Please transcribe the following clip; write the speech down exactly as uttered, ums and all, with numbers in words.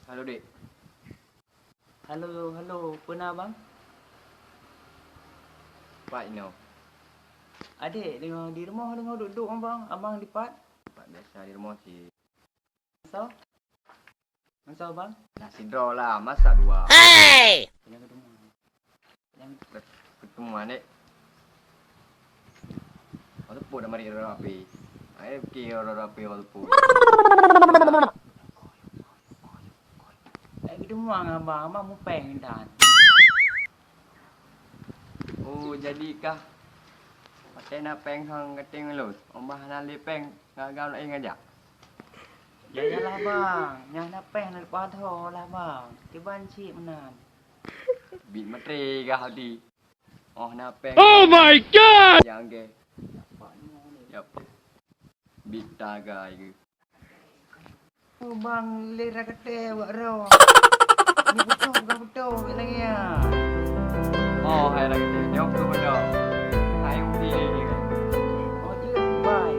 Halo, Dek. Halo, halo. Peue na, Bang? Pat inoe? Adek, deungoe di rumoh, deungoe duek-duek, Bang. Abang dipat? Pat biasa di rumoh cit. Masa? Masa, Bang? Nah, sidroe lah, masa dua? Hei! Nyang kedua. Nyang ketemuan, Dek. Awak teupeu dah mari rara api. Ai, oke, rara api awak teupeu. Ai, ketemuan abang, abang mupeng dan. Oh, jadi kah? Pakai na peng hang kating lôn. Omah hana lé peng, ngagam laén ngajak. Ya, yalah, Bang. Nyang na peng na leupah tho lah, Bang. Kiban cit meunan. Bit matre kah, Odi? Oh, na peng. Oh my God! Nyang ge. Yap. Bit tagai ke? Oh, Bang, lé rakete wak ro. Ni beutôi, bukan beutôi, wak lagi ya. Oh, hai rakete, nyok tu beutôi. Hai uti lagi kan. Oh, iya, bye.